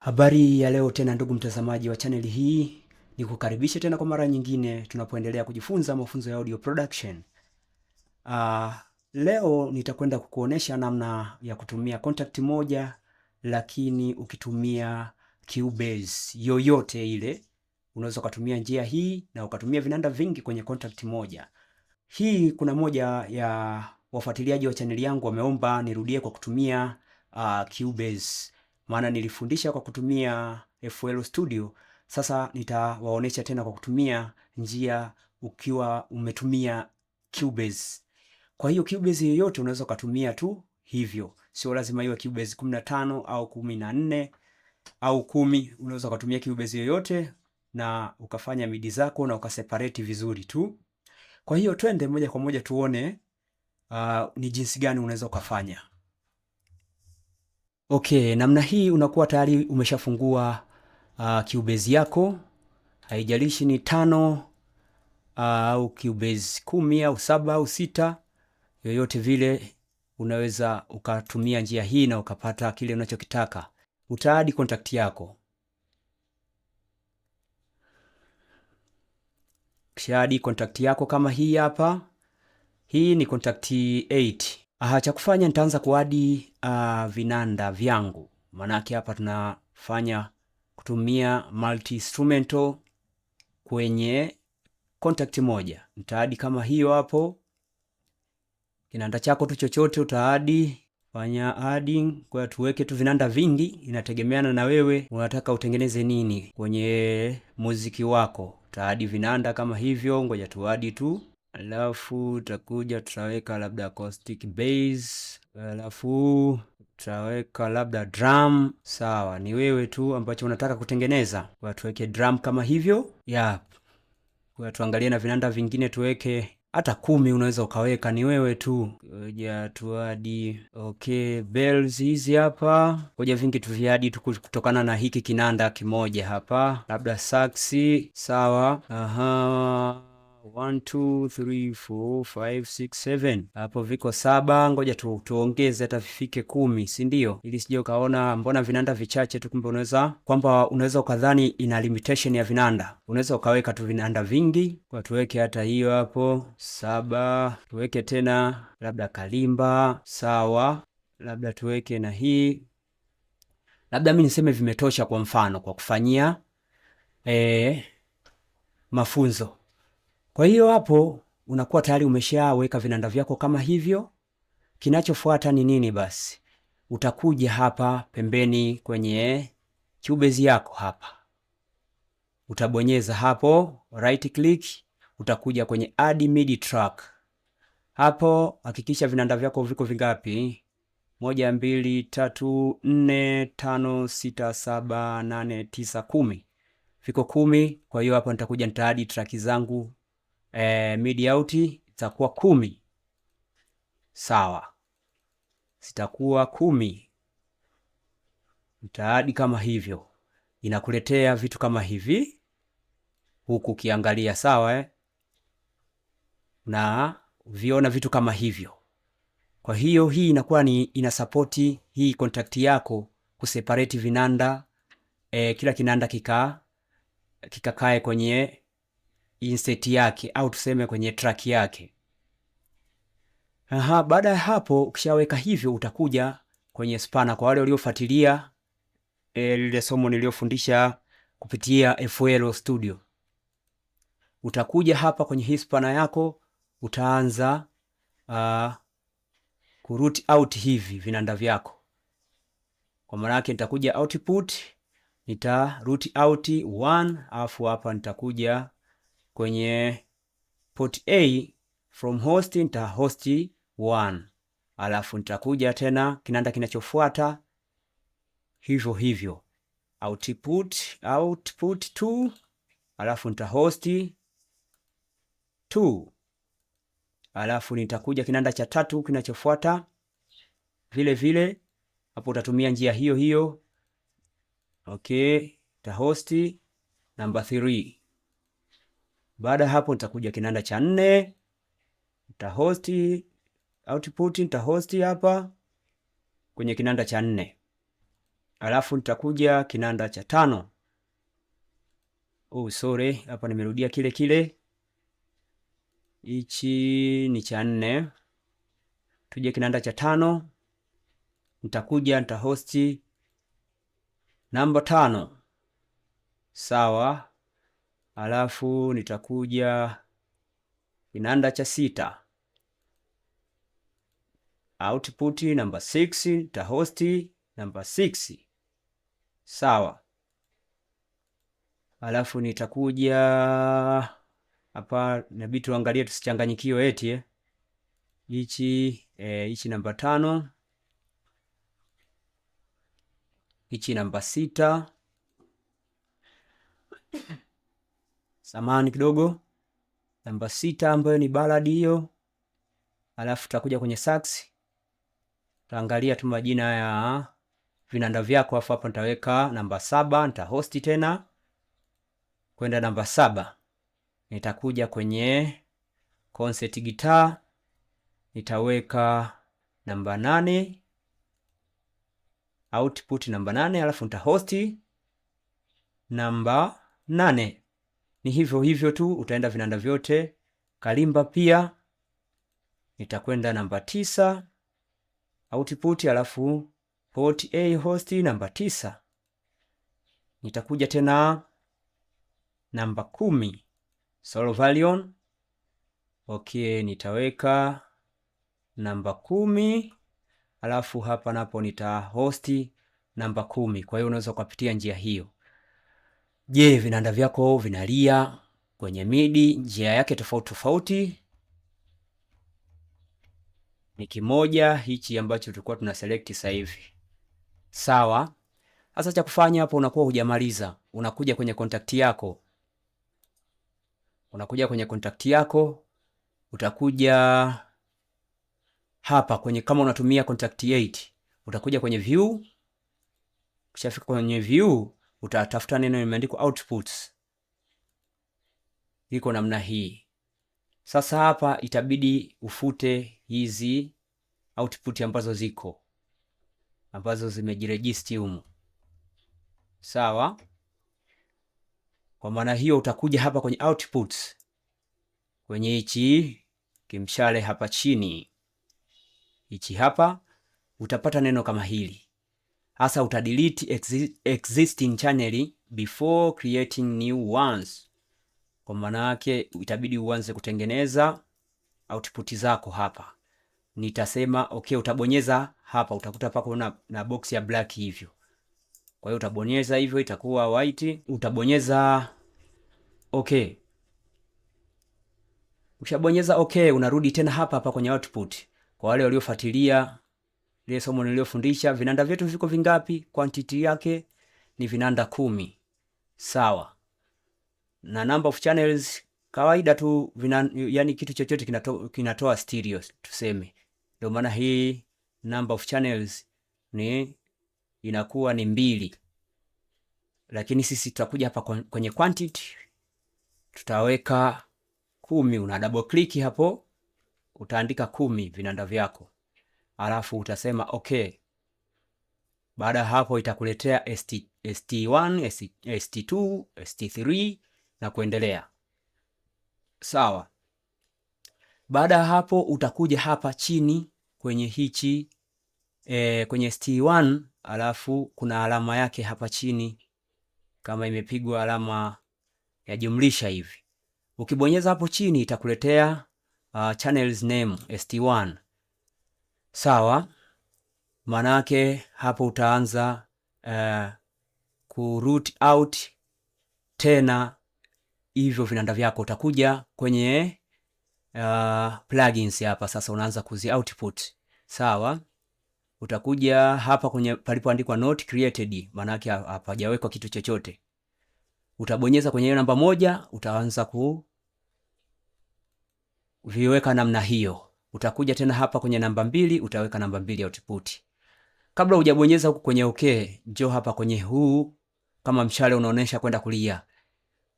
Habari ya leo tena, ndugu mtazamaji wa channel hii, nikukaribishe tena kwa mara nyingine tunapoendelea kujifunza mafunzo ya audio production. Leo nitakwenda kukuonesha namna ya kutumia Kontakt moja, lakini ukitumia Cubase yoyote ile unaweza ukatumia njia hii na ukatumia vinanda vingi kwenye Kontakt moja. Hii kuna moja ya wafuatiliaji wa chaneli yangu wameomba nirudie kwa kutumia Cubase, maana nilifundisha kwa kutumia FL Studio. Sasa nitawaonesha tena kwa kutumia njia ukiwa umetumia Cubase. Kwa hiyo Cubase yoyote unaweza ukatumia tu hivyo, sio lazima iwe Cubase 15 au 14 au 10. Unaweza ukatumia Cubase yoyote na ukafanya MIDI zako na ukaseparate vizuri tu. Kwa hiyo twende moja kwa moja tuone ni jinsi gani unaweza ukafanya. Okay, namna hii unakuwa tayari umeshafungua Cubase yako, haijalishi ni 5 au Cubase 10 au 7 au 6, yoyote vile unaweza ukatumia njia hii na ukapata kile unachokitaka. Utaadi Kontakt yako. Kisha Kontakt yako kama hii hapa. Hii ni Kontakt 8. Aha, cha kufanya nitaanza kuadi vinanda vyangu. Manake hapa tunafanya kutumia multi instrumental kwenye Kontakt moja. Nitaadi kama hiyo hapo. Kinanda chako tu chochote utaadi, fanya adding, kwa tuweke tu vinanda vingi, inategemeana na wewe unataka utengeneze nini kwenye muziki wako. Utaadi vinanda kama hivyo, ngoja tuadi tu. Alafu tutakuja tutaweka labda acoustic bass, alafu tutaweka labda drum. Sawa, ni wewe tu ambacho unataka kutengeneza. Kwa tuweke drum kama hivyo. Yeah. Kwa tuangalie na vinanda vingine tuweke hata 10 unaweza ukaweka, ni wewe tu. Ngoja tuadi. Okay, bells hizi hapa. Ngoja vingi tuviadi tu kutokana na hiki kinanda kimoja hapa. Labda saxi, sawa. Aha. 1 2 3 4 5 6 7. Hapo viko 7. Ngoja tuongeze hata vifike 10, si ndio? Ili sije ukaona mbona vinanda vichache tu, kumbe unaweza kwamba unaweza ukadhani ina limitation ya vinanda. Unaweza ukaweka tu vinanda vingi. Kwa tuweke hata hiyo hapo 7. Tuweke tena labda kalimba, sawa. Labda tuweke na hii. Labda mimi niseme vimetosha kwa mfano kwa kufanyia mafunzo. Kwa hiyo hapo unakuwa tayari umeshaweka vinanda vyako kama hivyo. Kinachofuata ni nini basi? Utakuja hapa pembeni kwenye Cubase yako hapa. Utabonyeza hapo right click, utakuja kwenye add MIDI track. Hapo hakikisha vinanda vyako viko vingapi? 1, 2, 3, 4, 5, 6, 7, 8, 9, 10. Viko 10. Kwa hiyo hapo nitakuja nitaadi track zangu. MIDI out itakuwa 10. Sawa. Zitakuwa 10. Nitaadi kama hivyo. Inakuletea vitu kama hivi. Huku ukiangalia, sawa? Na viona vitu kama hivyo. Kwa hiyo hii inakuwa ni ina support hii Kontakt yako kuseparate vinanda, kila kinanda kikakae kwenye insert yake au tuseme kwenye track yake. Aha, baada ya hapo ukishaweka hivyo utakuja kwenye Spanner. Kwa wale waliofuatilia lile somo niliyofundisha kupitia FL Studio, utakuja hapa kwenye hii Spanner yako, utaanza kuroute out hivi vinanda vyako. Kwa maana yake nitakuja output, nita route out 1, alafu hapa nitakuja kwenye port A from host nita host 1, alafu nitakuja tena kinanda kinachofuata hivyo hivyo output 2, alafu nita host 2, alafu nitakuja kinanda cha tatu kinachofuata vile vile. Hapo utatumia njia hiyo hiyo. Okay, nita host number 3. Baada hapo nitakuja kinanda cha 4, nita host output, nita host hapa kwenye kinanda cha 4. Alafu nitakuja kinanda cha tano. Oh, sorry, hapa nimerudia kile kile. Hichi ni cha nne. Tuje kinanda cha tano, nitakuja nitahosti namba 5. Sawa. Alafu nitakuja kinanda cha sita, output namba 6, nitahosti namba 6. Sawa. Alafu nitakuja hapa, inabidi tuangalie tusichanganyikiwe eti hichi hichi namba 5, hichi namba 6. Samahani kidogo, namba 6 ambayo ni ballad hiyo. Alafu tutakuja kwenye sax, tutaangalia tu majina ya vinanda vyako. Alafu hapa nitaweka namba 7, nitahosti tena kwenda namba 7. Nitakuja kwenye concert guitar, nitaweka namba 8, output namba 8, alafu nitahosti namba 8. Ni hivyo hivyo tu utaenda vinanda vyote. Kalimba pia nitakwenda namba 9 output, alafu port A host namba 9. Nitakuja tena namba 10 solo violin. Okay, nitaweka namba 10, alafu hapa napo nitahosti namba 10. Kwa hiyo unaweza kupitia njia hiyo. Je, vinanda vyako vinalia kwenye MIDI? Njia yake tofauti tofauti. Ni kimoja hichi ambacho tulikuwa tuna select sasa hivi. Sawa. Sasa cha kufanya hapo, unakuwa hujamaliza. Unakuja kwenye Kontakt yako. Unakuja kwenye Kontakt yako, utakuja hapa kwenye, kama unatumia Kontakt 8, utakuja kwenye view. Ukishafika kwenye view, utatafuta neno limeandikwa outputs. Iko namna hii. Sasa hapa itabidi ufute hizi output ambazo ziko, ambazo zimejiregister humu. Sawa? Kwa maana hiyo utakuja hapa kwenye outputs, kwenye hichi kimshale hapa chini, hichi hapa, utapata neno kama hili. Hasa utadelete existing channel before creating new ones. Kwa maana yake itabidi uanze kutengeneza output zako hapa. Nitasema okay, utabonyeza hapa, utakuta pako na box ya black hivyo. Kwa hiyo utabonyeza hivyo, itakuwa white. Utabonyeza okay. Ukishabonyeza okay, unarudi tena hapa hapa kwenye output. Kwa wale waliofuatilia ile somo niliyofundisha, vinanda vyetu viko vingapi? Quantity yake ni vinanda 10. Sawa. Na number of channels kawaida tu yani kitu chochote kinatoa stereo tuseme. Ndio maana hii number of channels ni inakuwa ni 2. Lakini sisi tutakuja hapa kwenye quantity tutaweka 10. Una double click hapo, utaandika 10 vinanda vyako. Alafu utasema okay. Baada hapo itakuletea ST1, ST2, ST3 na kuendelea. Sawa. Baada ya hapo utakuja hapa chini kwenye hichi kwenye ST1, alafu kuna alama yake hapa chini kama imepigwa alama ya jumlisha hivi. Ukibonyeza hapo chini itakuletea channels name ST1. Sawa. Manake hapo utaanza ku root out tena hivyo vinanda vyako. Utakuja kwenye plugins hapa sasa unaanza kuzi output. Sawa. Utakuja hapa kwenye palipoandikwa not created, maana yake hapajawekwa kitu chochote. Utabonyeza kwenye hiyo namba 1, utaanza ku viweka namna hiyo. Utakuja tena hapa kwenye namba 2, utaweka namba 2 output. Kabla hujabonyeza huku kwenye okay, njoo hapa kwenye huu kama mshale unaonesha kwenda kulia.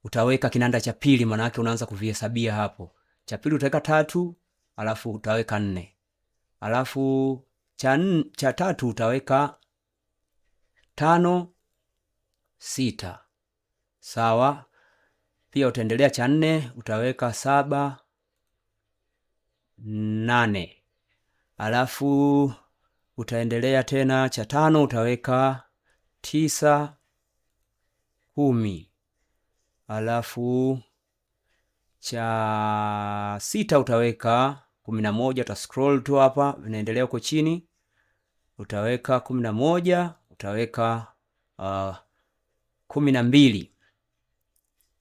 Utaweka kinanda cha pili, maana yake unaanza kuvihesabia hapo. Cha pili utaweka 3, alafu utaweka 4. Alafu cha 3 utaweka 5, 6. Sawa. Pia utaendelea cha 4 utaweka 7, 8. Alafu utaendelea tena cha 5 utaweka 9, 10. Alafu cha 6 utaweka 11, uta scroll tu hapa inaendelea huko chini. Utaweka 11, utaweka 12.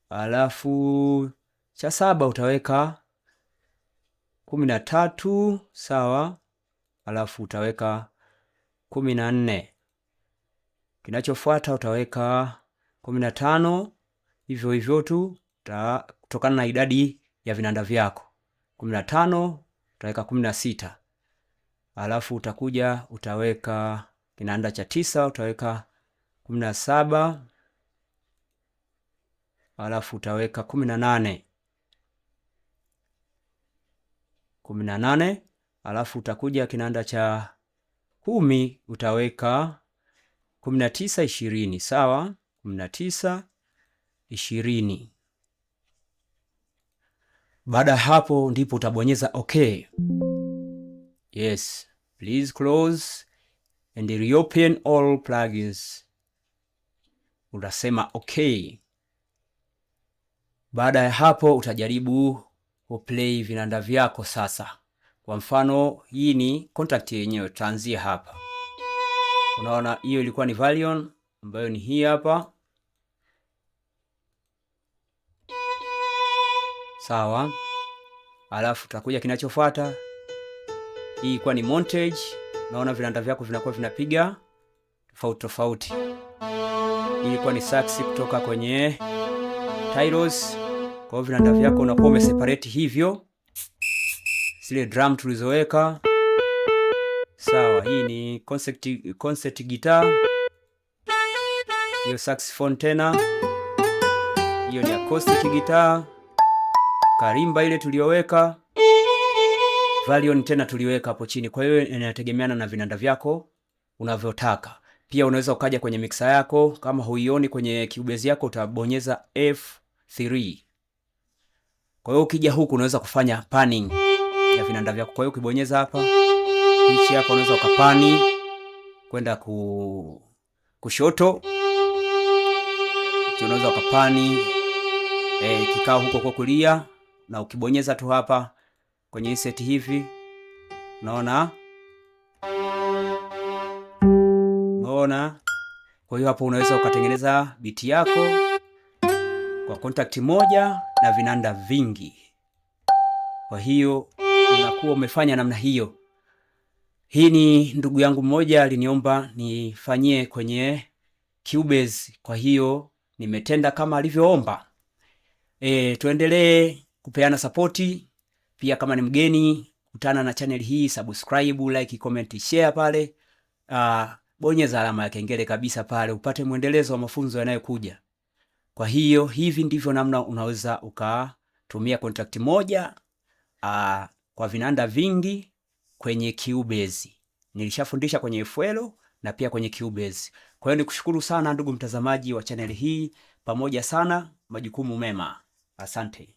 Alafu cha 7 utaweka 13, sawa. Alafu utaweka 14. Kinachofuata utaweka 15, hivyo hivyo tu kutokana na idadi ya vinanda vyako. 15 utaweka 16. Alafu utakuja utaweka kinanda cha 9 utaweka 17. Alafu utaweka 18. 18. Alafu utakuja kinanda cha 10 utaweka 19, 20. Sawa, 19, 20. Baada hapo ndipo utabonyeza okay. Yes, please close and reopen all plugins. Utasema okay. Baada ya hapo utajaribu kuplay vinanda vyako sasa. Kwa mfano hii ni Kontakt yenyewe, tutaanzia hapa. Unaona hiyo ilikuwa ni Valion ambayo ni hii hapa. Sawa. Alafu tutakuja kinachofuata. Hii ilikuwa ni Montage. Unaona vinanda vyako vinakuwa vinapiga tofauti tofauti. Hii ilikuwa ni sax kutoka kwenye Tyros. Kwa hiyo vinanda vyako unakuwa umeseparate hivyo. Zile drum tulizoweka. Sawa, hii ni concert guitar. Hiyo saxophone tena. Hiyo ni acoustic guitar. Karimba ile tuliyoweka. Valion tena tuliweka hapo chini. Kwa hiyo inategemeana na vinanda vyako unavyotaka. Pia unaweza ukaja kwenye mixer yako, kama huioni kwenye Cubase yako utabonyeza F3. Kwa hiyo ukija huku unaweza kufanya panning ya vinanda vyako. Kwa hiyo ukibonyeza hapa, hichi hapa unaweza ukapani kwenda kushoto. Hichi unaweza ukapani kikao huko kwa kulia, na ukibonyeza tu hapa kwenye insert hivi, unaona? Unaona? Kwa hiyo hapo unaweza ukatengeneza beat yako kwa Kontakt moja na vinanda vingi. Kwa hiyo unakuwa umefanya namna hiyo. Hii ni ndugu yangu mmoja aliniomba nifanyie kwenye Cubase, kwa hiyo nimetenda kama alivyoomba. Tuendelee kupeana sapoti. Pia kama ni mgeni, kutana na channel hii, subscribe, like, comment, share pale. Bonyeza alama ya kengele kabisa pale upate mwendelezo wa mafunzo yanayokuja. Kwa hiyo hivi ndivyo namna unaweza ukatumia Kontakt moja kwa vinanda vingi kwenye Cubase. Nilishafundisha kwenye FL na pia kwenye Cubase. Kwa hiyo nikushukuru sana ndugu mtazamaji wa channel hii, pamoja sana, majukumu mema. Asante.